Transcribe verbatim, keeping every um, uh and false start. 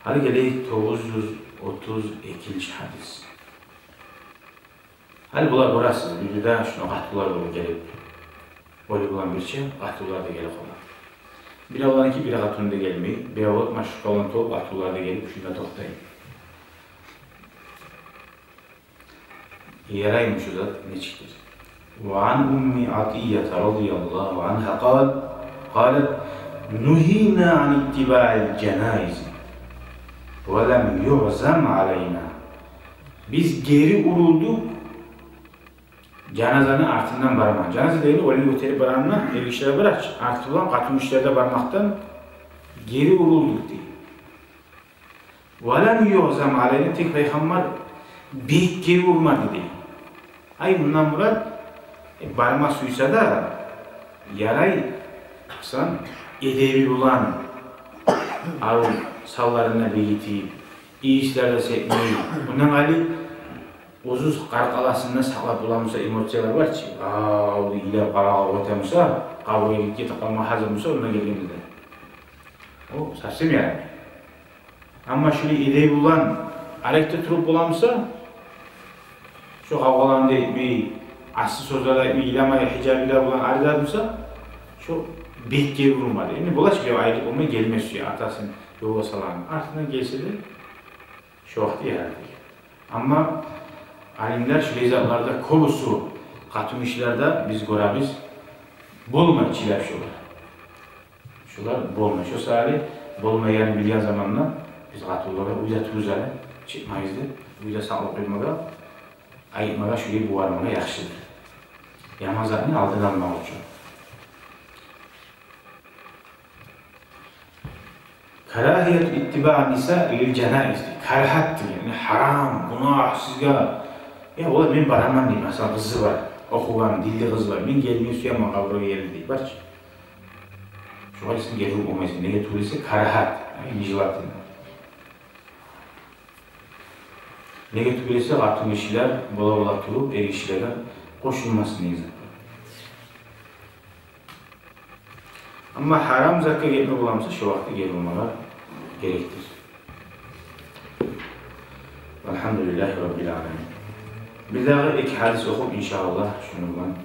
Гьали гелейик тогъуз юз отуз экинчи гьадис. Гьали булар, гёресиз, бир де шуну къатынлар болуп гелип, оьлю булан бирче къатынлар да гелип къала. Бир авланыки бир къатын да гелмей, бир авлакъ машукъ къалгъан толуп къатынлар да гелип, шунда токътай. Яраймы шу зат нечикдир? وعن أم عطية رضي الله عنها قال، قالت: نهينا عن اتباع الجنائز ولم يعزم علينا. Биз гери урулдукъ жаназаны артындан бармагъа. Жаназа дегени оьлюню гётерип барагъанда, эргишилер барачы, арты булан къатынгишилер де бармакъдан гери урулдукъ дей. ولم يعزم علينا, тек Пайхаммар бек гери урмады дей. Ай, мундан мурат, э, барма сюйсе де, ярай, сан эдеби булан, арив санларын да бегитип, ийислер де сепмей. Мундан гьали оьзю къаркъарасын да сакълап бола буса, эмоциялар бар чы, ав деп йылап къагъып оьте буса, къабургъа гетип къалма гьазир буса, онда гелгенде де. О совсем ярамай. Амма шулай эдеби булан арекде туруп бола буса, шо къавгъаланы да этмей, асси сёзлер де айтмай, йыламай, гьижабы булан арек этип буса, шо бек гери урмады. Энни бола чы, бир айлыкъ болмай гелме сюе, атасын ёлгъа салагъан. Артындан гелсе де, шо вакъти ярай деген. Амма алимлер шулай затларда кёбюсю, къатынгишилерде биз гёребиз, болмай чилеп шолар. Шолар болмай. Шо саялы болмайгъанны билген заманда биз къатынлагъа уьйде тургъуз гьали, чыкъмагъыз деп, уьйде сакълап къоймагъа, айтмагъа, шулай бугъармагъа яхшыдыр. Яман затны алдын алмакъ учун. كراهية اتباع النساء للجنائز. Карагьат деген, яни гьарам, гюнагь сизге. Я, олай мен бараман дей, масала, къызы бар, охугъан, динли къызы бар. Мен гелмеге сюемен къабургъа ерли дей, барчы. Шогъар сен гери болмайсан. Неге тюгюл эсе карагьат, яни нежелательно. Неге тюгюл эсе къатынгишилер бола-бола туруп, эргишилеге къошулмасын деген зат бар. Амма гьарам затгъа гетме бола буса, шо вакъти гери болмагъа герекдир. والحمد لله رب العالمين. Бир дагъы эки гьадис охуп, иншааллагь, шуну булан